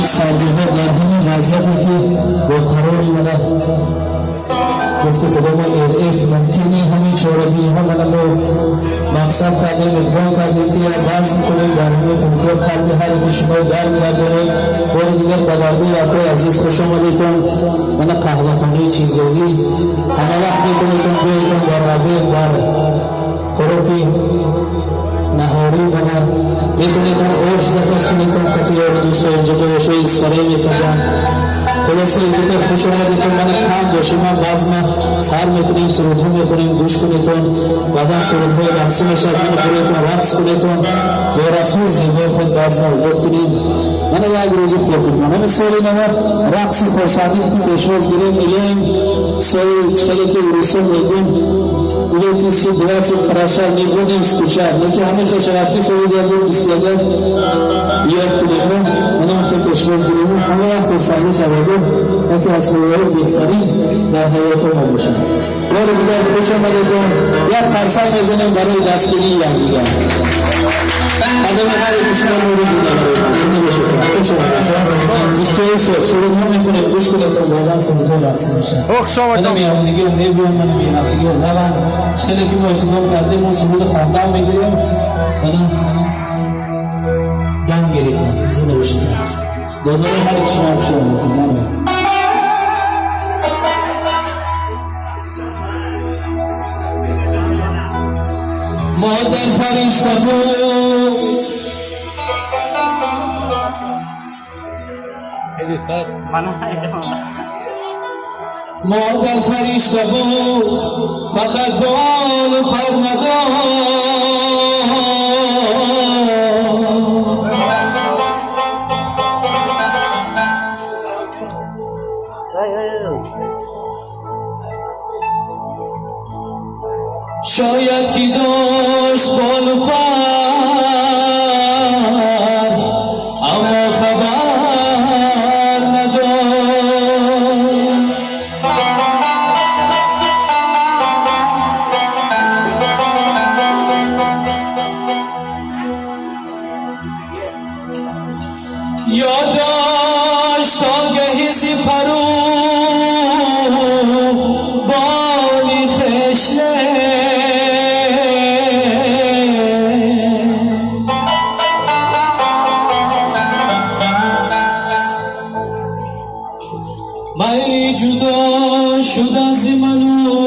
Ҳамин сардиҳо, дар ҳамин вазъияте ки бо қарори мана гуфти худо мо РФ мумкин не, ҳамин чорабиниҳо мана мо мақсад кардем, иқдом кардем, ки як базм кунем, дар ҳамин хунукиҳо қалби ҳар яки шумо гарм гардонем. Бори дигар ба даргоҳи акои азиз хуш омадетон. Мана қаҳвахонаи Чингизӣ ҳама вақт метавонетон биёедон дар обед, дар хӯроки наҳорӣ, мана метавонетон ош заказ кунетон қати ёру дӯсто. Инҷо ошои исфарае мепазанд. Хулоса, инҷо хуш омадетон. Мана кам бошем, ман базма сар мекунем, сурудҳо мехонем, гӯш кунетон. Баъдан сурудҳои рақсӣ мешавад. Мана бироетон, рақс кунетон, бо рақсҳои зебои худ базма обод кунем. Мана як рӯзи хотирмон, ҳамин соли нава рақси хурсандӣ ки пешвоз гирем. Илоҳим, соли хеле ки русо мегӯм, 2020 прощай, не будем скучать. Лекин ҳамин хел шавад, ки соли 2021 ёд кунем, мана хел пешвоз гирем, ҳама вақт хурсандӣ шаваду яке аз солҳои беҳтарин дар ҳаёти мо бошад. Бори дигар хуш омадетон. Як қарсак мезанем барои дастгирии якдигар. Қадами ҳар яки шумо нури дида барои мо. Зинда бошед, хуш омадед. Дӯстои худ, сурудҳо мехонем, гӯш кунедон, баъдан сурудҳо рақсӣ мешавад. Хуш омадед. Мана меҳмондигиҳо мебиён, мана меҳрафтигиҳо раванд. Чӣ хеле ки мо иқдом кардем, мо суруди хондан мегирем. Мана дам гиритон, зинда бошед. Додаро, ҳар яки шумо хуш омадед. Модар фаришта буд. Mana aytaman. Модар фаришта буд, фақат болу пар надошт. Ey, ey, ey. Шояд ки дошт болу пар, аммо хабар надошт. Ё дошт огаҳӣ зи пару боли хешле, майли ҷудо шуда зи ману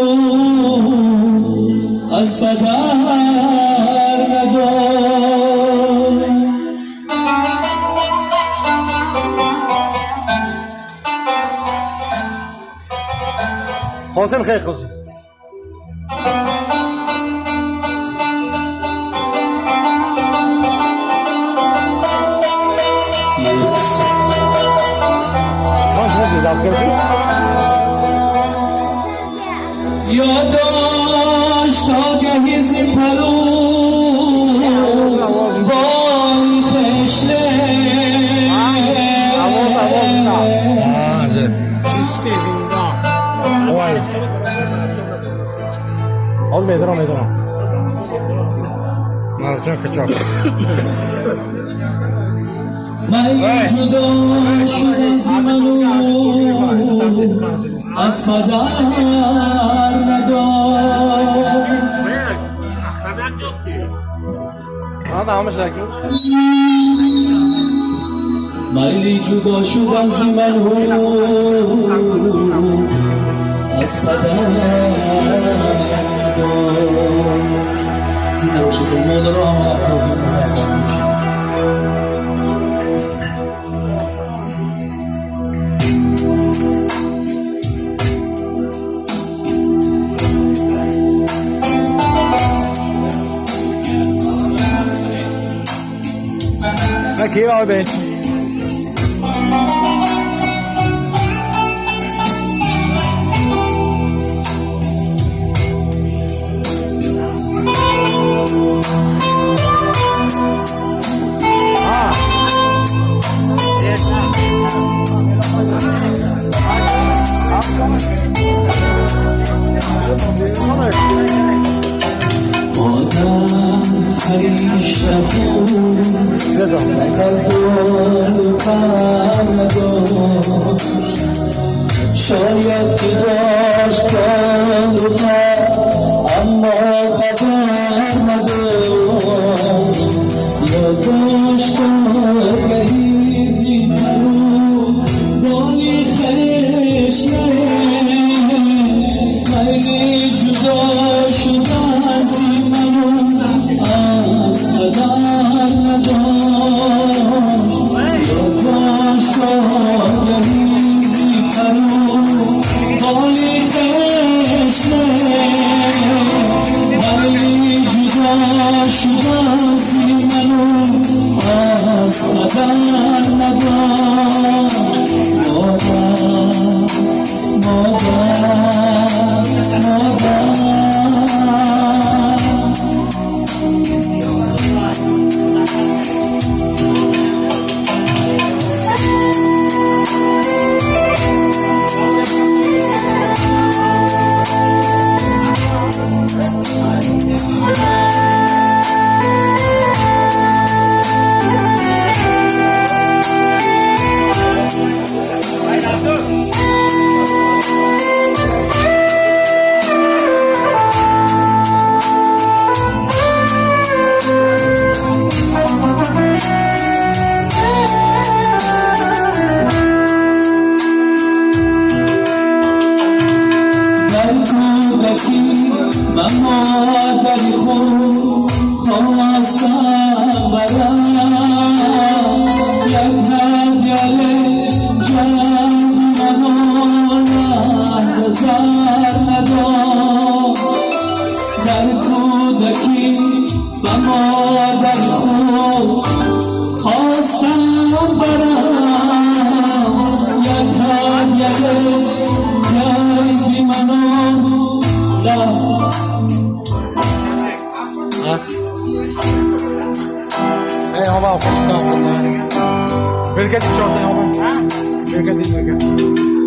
аз падар надошт. Qosim, xeyr, Qosim. Kancha Ё дошт огаҳӣ зи пару боли хешле. Ovoz, ovoz. Чистый зинда. Ой. Hozir медонам, медонам. Марҷон качок. Майли ҷудо шуда зи ману аз падар надошт. Mana hammashi aka. Майли ҷудо шуда зи ману аз падар надошт. Зинда бошед, модаро ҳама вақт обиён фарзанд бошед. Na kira abi. Модар фаришта буд. Бедон. Фақат А? Эй, оба, пошта, беркати чорта, оба. Беркати, беркати.